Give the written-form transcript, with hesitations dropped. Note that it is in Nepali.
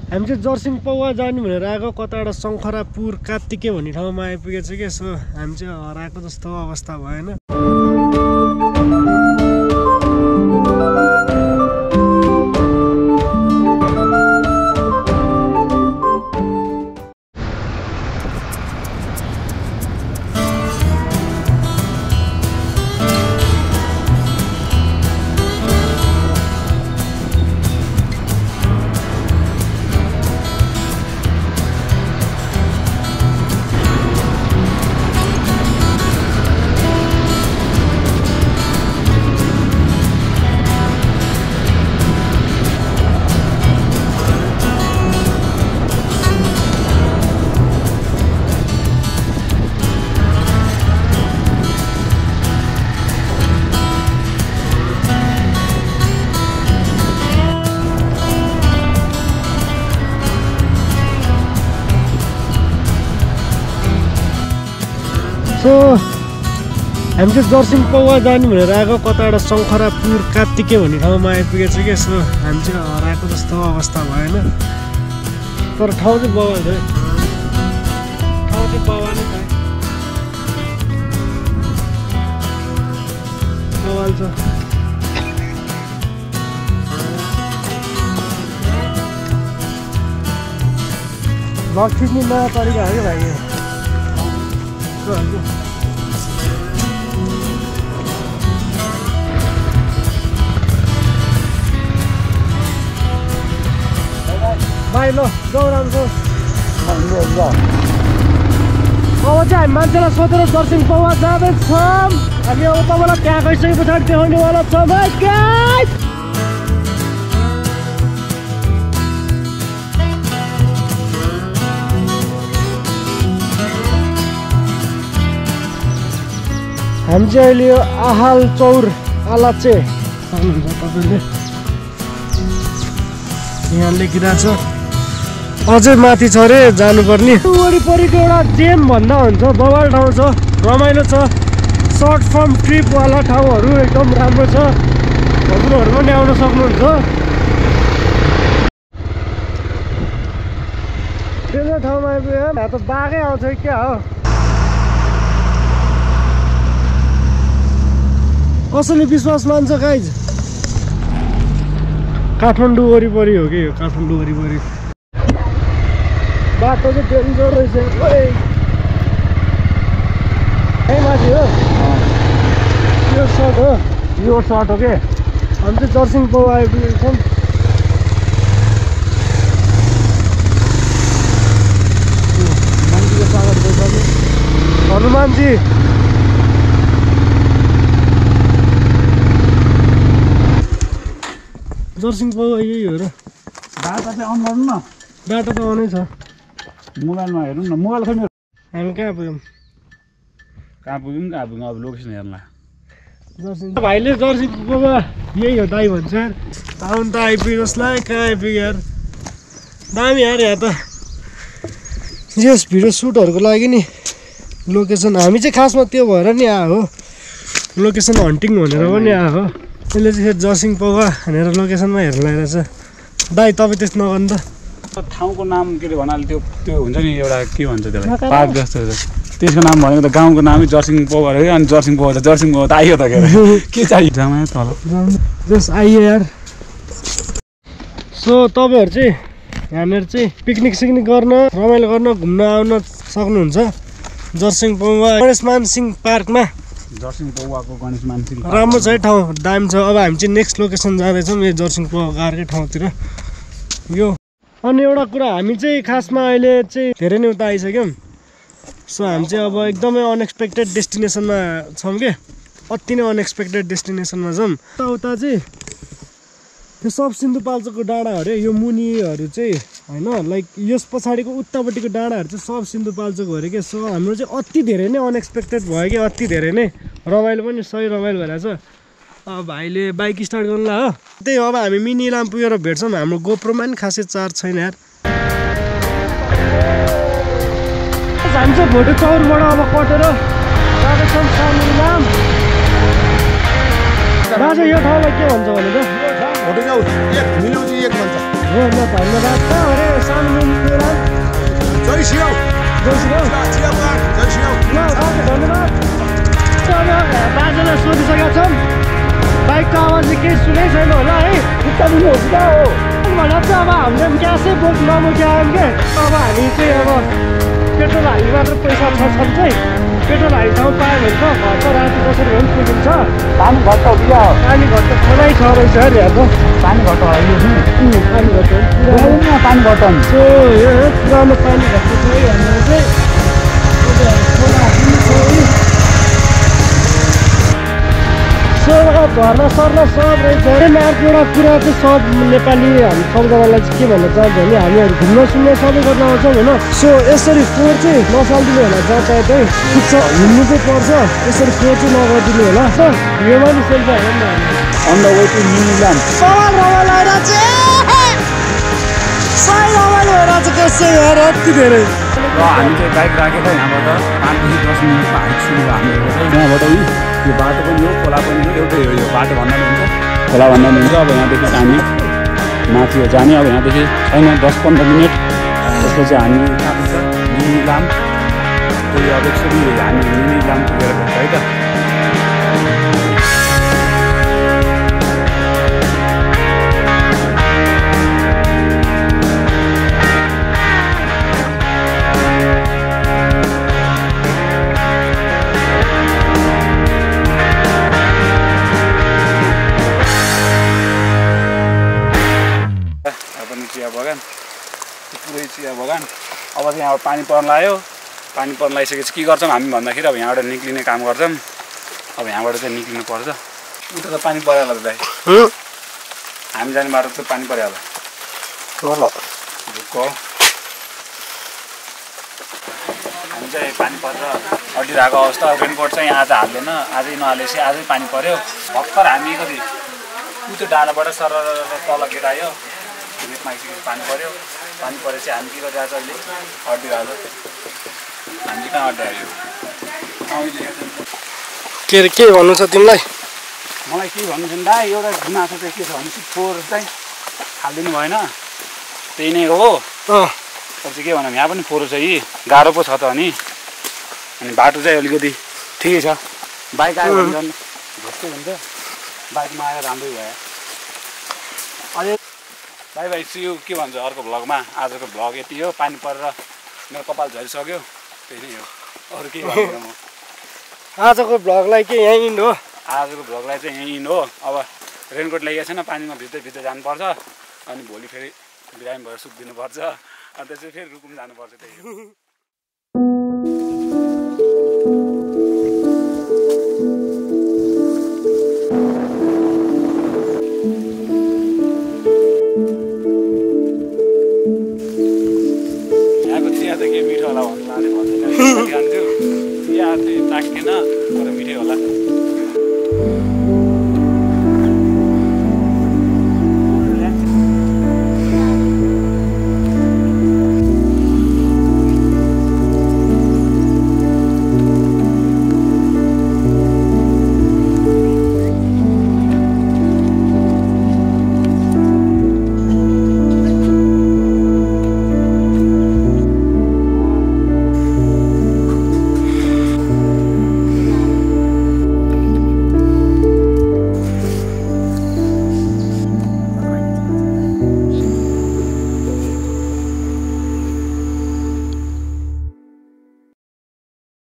हामी चाहिँ जर्सिङ पौवा जाने भनेर आएको कताबाट शङ्खरापुर कात्तिके भन्ने ठाउँमा आइपुगेछ के सो हामी चाहिँ हराएको जस्तो अवस्था भएन। हामी चाहिँ जर्सिङ पौवा जाने भनेर आएको कताबाट शङ्खरापुर कात्तिके भन्ने ठाउँमा आइपुगेछ के सो हामी चाहिँ हराएको जस्तो अवस्था भएन। तर ठाउँ चाहिँ बवाल थियो, ठाउँ चाहिँ बवाल नै थियो, बवाल छ। भ्लग खिच्ने नयाँ तरिका हो क्या भाइ। भाइ ल जाउँ राम्रो। अब चाहिँ हामी मान्छेलाई सोधेर जर्सिङ पौवा जाँदैछौँ। हामी अब तपाईँलाई त्यहाँ गइसके पछाडि देखाउनेवाला छ भाइ। हामी चाहिँ अहिले यो आहाल चौर आलाचे सक्नुहुन्छ तपाईँले, यहाँ लेखिरहेको छ। अझै माथि छ अरे जानुपर्ने। वरिपरिको एउटा जेम भन्दा हुन्छ, बवाल ठाउँ छ, रमाइलो छ, सर्ट फर्म ट्रिपवाला ठाउँहरू एकदम राम्रो छ। हजुरहरू पनि आउन सक्नुहुन्छ। त्यो ठाउँमा आइपुग्यो यहाँ त बाघै आउँछ क्या हो। कसैले विश्वास मान्छ गाइज? काठमाडौँ वरिपरि हो कि यो, काठमाडौँ वरिपरि बाटो चाहिँ डेन्जर रहेछ। यहीँ माथि हो यो सर्ट हो, यो सर्ट हो के। हामी चाहिँ जर्सिङ पौवा आइपुगेको छौँ। मान्छेको स्वागत गर्छ हनुमानजी। जर्सिङ पौवा यही हो र। बाटो चाहिँ अन गर्नु न। बाटो त आउनै छ, मोबाइलमा हेर्नु न। मोबाइल खोइ मेरो। हामी कहाँ पुग्यौँ? अब लोकेसन हेर्ला। जर्सिङ भाइले जर्सिङ पौवा यही हो दाइ भन्छ यार। टाउन त आइपुग्यो जसलाई, कहाँ आइपुग्यो यार। दामी यार यहाँ त। यस भिडियो सुटहरूको लागि नि लोकेसन हामी चाहिँ खासमा त्यो भएर नि आएको हो, लोकेसन हन्टिङ भनेर पनि आएको। त्यसले चाहिँ जर्सिङ पौवा भनेर लोकेसनमा हेर्न लगाइरहेछ। दाइ तपाईँ त्यस्तो नगर्नु त। ठाउँको नाम के अरे भन्नाले त्यो हुन्छ नि एउटा के भन्छ त्यसलाई, पार्क जस्तो त्यसको नाम भनेको त गाउँको नामै जर्सिङ पौवा हो। अनि जर्सिङ पौवा त आइयो त के चाहियो जामा तल जस आइयो यार। सो तपाईँहरू चाहिँ यहाँनिर चाहिँ पिकनिक सिकनिक गर्न, रमाइलो गर्न, घुम्न आउन सक्नुहुन्छ जर्सिङ पौवा गणेश मानसिंह पार्कमा। जर्सिङ पौवाको गणेश मानसिंह राम्रो छ है ठाउँ, दामी छ। अब हामी चाहिँ नेक्स्ट लोकेसन जाँदैछौँ यो जर्सिङ पौवाको अर्कै ठाउँतिर यो। अनि एउटा कुरा हामी चाहिँ खासमा अहिले चाहिँ धेरै नै उता आइसक्यौँ। सो हामी चाहिँ अब एकदमै अनएक्सपेक्टेड डेस्टिनेसनमा छौँ कि, अति नै अनएक्सपेक्टेड डेस्टिनेसनमा छौँ। उता चाहिँ त्यो सब सिन्धुपाल्चोकको डाँडा अरे यो मुनिहरू चाहिँ होइन, लाइक यस पछाडिको उतापट्टिको डाँडाहरू चाहिँ सब सिन्धुपाल्चोक अरे के। सो हाम्रो चाहिँ अति धेरै नै अनएक्सपेक्टेड भयो कि, अति धेरै नै रमाइलो पनि सही रमाइलो भइरहेछ। अब भाइले बाइक स्टार्ट गर्नु ला हो। त्यही अब हामी मिनी इलाम पुगेर भेट्छौँ। हाम्रो गोप्रोमा पनि खासै चार्ज छैन यार। हामी चाहिँ भोटे चौरबाट अब कटेर जाँदैछौँ सानो इलाम। दाजु यो ठाउँलाई के भन्छ भने त? भोटे चौर एक मिलौजी एक भन्छ। हो ल धन्यवाद छ अरे सानो मिलाम जय श्रीराम जय श्रीराम चियाबार जय श्रीराम ल ओके धन्यवाद अब बाजेलाई सोधिसकेका छौँ बाइकको आवाज चाहिँ केही सुनै छैन होला है खुट्टा दिनुहोस् त हो भन्दा चाहिँ अब हामीले पनि ग्यासै नबोक्या आयौँ क्या अब हामी चाहिँ अब पेट्रोल हाल्ने मात्र पैसा छ चाहिँ पेट्रोल हाल्ने ठाउँ पायो भने त घर त राति कसरी भए पनि पुगिन्छ पानी घट्ट बिहा हो पानी घट्ट खनै छ रहेछ अरे हेर्नु पानी घट्ट पानी घट्ट पानी घट्ट सो यो पुरानो पानी घट्ट छ है हाम्रो चाहिँ घरमा सर्न सब रहेछ एउटा कुरा चाहिँ सब नेपाली हामी सबजनालाई चाहिँ के भन्न चाहन्छ भने हामीहरू घुम्न सुन्न सबै गर्न आउँछौँ होइन सो यसरी फोहोर चाहिँ नसालिदिनु होला जताततै ठिक छ हिँड्नु चाहिँ पर्छ यसरी फोहोर चाहिँ नगरिदिनु होला योमा नि सेल्फी हालौँ न on the way to New Zealand सवाल रमाइलो भएर चाहिँ सही रमाइलो भएर चाहिँ कसै हेर यति धेरै र हामी चाहिँ बाइक राखेर यहाँबाट 5 देखि 10 मिनटमा आइपुग्छौँ हामीहरू चाहिँ यहाँबाट यो बाटो पनि हो खोला पनि हो एउटै हो यो बाटो भन्दा पनि हुन्छ खोला भन्दा पनि हुन्छ अब यहाँदेखि हामी माथि हो जाने अब यहाँदेखि छैन 10-15 मिनट त्यसपछि हामी कहाँ पुग्छ मिनिलाम त्यो अब एकचोटि हामी मिनिलाम पुगेर भेट्छ है त चिया बगान पुरै चिया बगान अब चाहिँ यहाँबाट पानी पर्न लाग्यो पानी पर्न लागिसकेपछि के गर्छौँ हामी भन्दाखेरि अब यहाँबाट निक्लिने काम गर्छौँ अब यहाँबाट चाहिँ निक्लिनु पर्छ उता त पानी पऱ्यो होला दाइ हामी जाने बाटो त पानी पऱ्यो होला ढुक्क हामी चाहिँ पानी पर्छ अड्डिरहेको अवस्था रेनकोट चाहिँ आज हाल्दैन आजै नहालेपछि आजै पानी पऱ्यो भर्खर हामी कति उतो डाँडाबाट सर तल गिरायो रेतमा आइसकेपछि पानी पऱ्यो पानी परेपछि हामी के गरिरहेको छ अहिले अड्डिरहेको हामी कहाँ अड्डायो के अरे के भन्नु छ तिमीलाई मलाई के भन्नु छ नि दाइ एउटा गुनासो चाहिँ के छ भने चाहिँ फोहोर चाहिँ हालिदिनु भएन त्यही नै हो पछि के भनौँ यहाँ पनि फोहोर छ यी गाह्रो पो छ त अनि बाटो चाहिँ अलिकति ठिकै छ बाइक आयो भने झन् झट्टै हुन्छ बाइकमा आएर राम्रै भयो अहिले बाई बाई सियु के भन्छ अर्को भ्लगमा आजको भ्लग यति हो पानी परेर मेरो कपाल झरिसक्यो त्यही नै हो अरू केही भन्दैन म आजको भ्लगलाई के यहीँ इन्ड हो आजको भ्लगलाई चाहिँ यहीँ इन्ड हो अब रेनकोट ल्याइएको छैन पानीमा भित्दै जानुपर्छ अनि भोलि फेरि बिरामी भएर सुत्दिनुपर्छ अनि त्यसपछि फेरि रुकुम जानुपर्छ त्यही हो के मिठो होला भन्नु लाने भन्दैन खान्छु चिया चाहिँ चाखेन तर मिठै होला